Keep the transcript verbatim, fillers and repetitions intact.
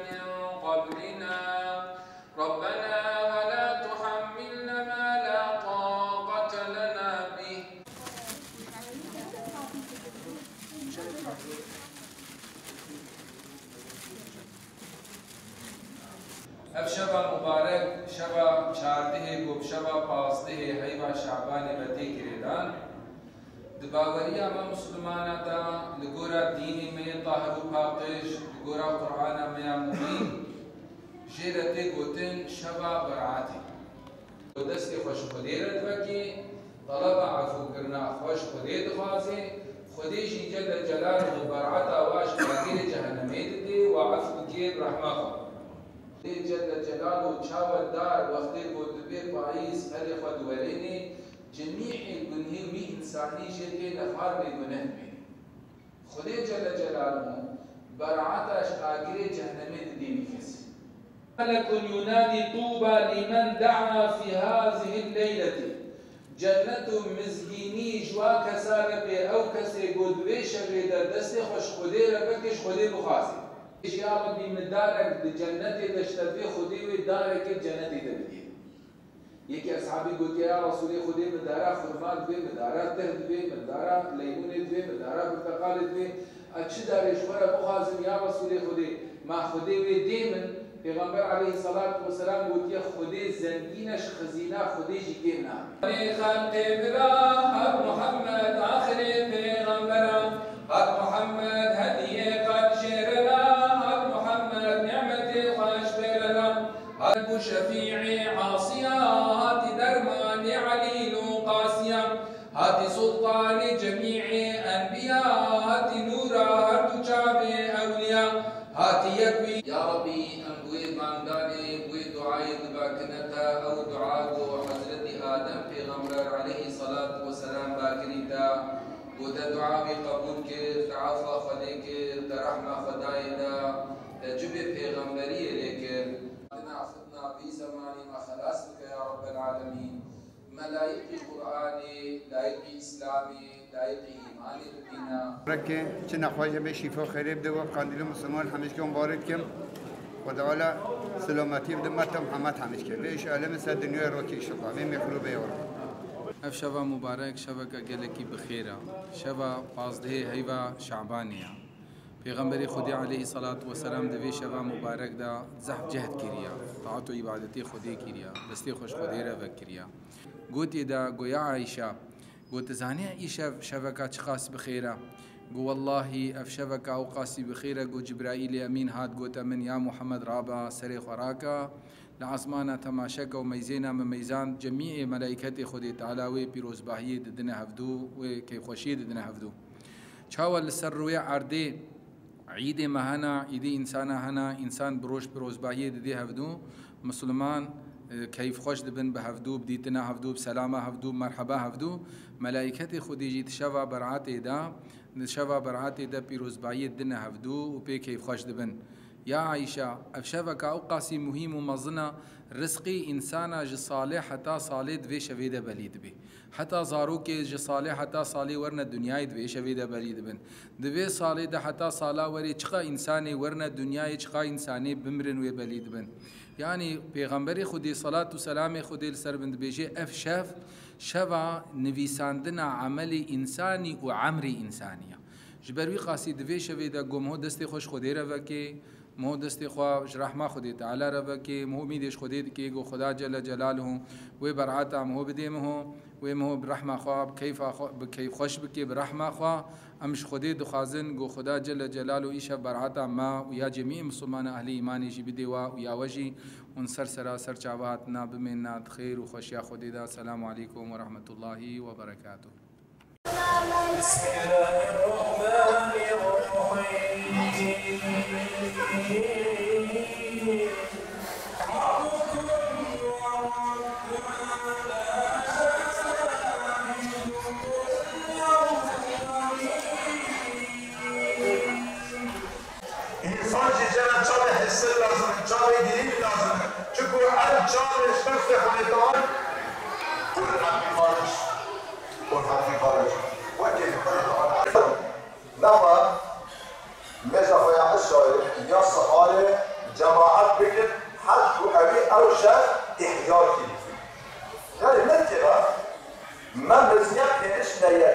من قبلنا ربنا ولا تحملنا ما لا طاقة لنا به. Ev şeva mubarek, şeva çardehê ku bi şeva pazdehê heyva Şabanê ve tê girêdan, di baweriya me Muslimana de, li gora dînê me yê tahir û paqij, li gora Qur'ana me ya mubîn, jê re tê gotin şeva Beratê. Destê xwe ji Xwedê re divekê, teleba efûkirina xwe ji Xwedê dixwaze, Xwedê jî Celle Celaluhu berata wa ji agirê cehennemê didê, wa efû dikê bi rehma xwe. Xwedê Celle Celaluhu çawa dar wextê ku dibe payîz herê xwe diwerênê, cemîê gunhê wî însanî jê tê nefar bê guneh bê. Xwedê Celle Celaluhu berata ji agirê cehennemê didê wî kesî. ملك ينادي طوبى لمن دعا في هذه الليلة. Cennet û mizgînî ji wa kesa re bê, ew kesê ku di vê şevê de destê xwe ji Xwedê re veke, ji Xwedê bixwaze. Bêje, ya Rebbî, min darek di cennetê de ji te bê, Xwedê wê darekê di cennetê de bidê. Yekî eshabî gotiye, ya Resûlê Xwedê, min dara xurma dibê, min dara tih dibê, min dara leymûnê dibê, min dara birteqalê dibê. Ez çi darê ji xwe re bixwazim, ya Resûlê Xwedê? Ma Xwedê wê dê min? Pêxember aleyhisselatu vesselam gotiye, Xwedê zengîn e, ji xizîna Xwedê jî kêm nabe. Xelqê bira hat Muhammed, axirê pêxembera. Hat Muhammed, hediyê qet jê re na. Hat Muhammed, nîmetê xweş pê re na. Hat bû şefî'ê asiya, hatî dermanê Elîl û Qasiya. Hatî sultanê cemî'ê enbiya, hatî nûra her du çavê ewliya. Hatî yek wî. Ya Rebbî, em bi wê bangdanê, bi wê duayê dibakine te, ew dua ku Hezretî Adem pêxember aleyhisselatu vesselam bakirî te, ku te dua wî qebûl kir, te efwa Xwedê kir, te rehma Xwedayê da, te cibê pêxemberiyê lê kir. Dina xidna vî zemanî me xelas bike ya Rebbel Alemîn. Me layiqî Qur'anê, layiqî Îslamê, layiqî îmanê bibîne. Reke çi nexweş be, şîfa xêrê bide we, qandîlê Musulman hemîşkê mubarek kim. Xwedê Teala selametî bide, meta Muhammed hemîşkê. Vê îş alemê ser dinyayê rokê inşallah. Vê mexlûbê ya Rab. Ev şeva mubarek, şeveke gelekî bi xêr e. Şeva pazdehê heyva Şabanê ye. Pêxemberê Xwedê aleyhisselatu vesselam di vê şeva mubarek de zehf cehd kiriye, taat û îbadetê Xwedê kiriye, destê xwe ji Xwedê re vekiriye. Gotiye de, go ya Ayşe, go tu zanî îşev şeveka çiqas bi xêr e? Go wellahî ev şeveka ewqasî bi xêr e, go Cibraîlê Emîn hat gote min, ya Muhammed, rabe, serê xwe rake, li esmana temaşe ke û meyzêna min meyzand, cemîê melaîketê Xwedê Teala wê pîrozbahiyê didine hevdû, wê keyfxweşiyê didine hevdû. Çawa li ser rûyê erdê îdê me hene, îdê însana hene, însan bi roj pirozbahiyê didê hevdû, Misliman, e, keyfxweş dibin bi hevdû, bi dîtina hevdû, bi selama hevdû, bi merheba hevdû. Melaîketê Xwedê jî di şeva beratê de, di şeva beratê de pîrozbahiyê didine hevdû û pê keyfxweş dibin. Ya Ayşe, ev şeveka ewqasî muhîm û mezin e, rizqî însana ji salê heta salê di vê şevê de belî dibe. Heta zarokê ji salê heta salê werine dinyayê di vê şevê de belî dibin. Di vê salê de heta sala werê çiqa însanê werine dinyayê, çiqa însanê bimirin wê belî dibin. Yanî Pêxemberê Xwedê, selat û selamê Xwedê li ser bin, dibêje, ev şev, şeva nivîsandina emelê însanî û emrê însanî ye. Ji ber wî qasî di vê şevê de go miho destê xwe ji Xwedê re vekê, miho destê xwe ji rehma Xwedê Teala re vekê, miho umîdê ji Xwedê dikê, go Xweda Celle Celaluhu wê berata miho bidê miho, wê miho bi rehma xwe, bi keyfa xwe, bi keyfxweş bikê, bi rehma xwe. Em ji Xwedê dixwazin, go Xweda Celle Celaluhu îşev berata me û ya cemî Misilmana ehlî îmanê jî bidê we û ya we jî, hûn ser sera ser çava hatina bimêne di xêr û xweşiya Xwedê de. Selamu aleykum ve rahmetullahi ve berekatuhu. بسم الله الرحمن الرحيم. ربكم ورب آبائكم الأولين. Însan jî jê re çavê hêsir lazim e, çavê girîng lazim e. Çiku ev çavê şexsê Xwedê Teala Kur'an xaric. Kur'an xaric. Wekî Xwedê Teala. Nava mêza xwe ya Îsa'yê, ya Sihayê, Cemaat bikin, hed ku ewî ew şer îhya kî. Gelê min têra, me mirziya pênc neye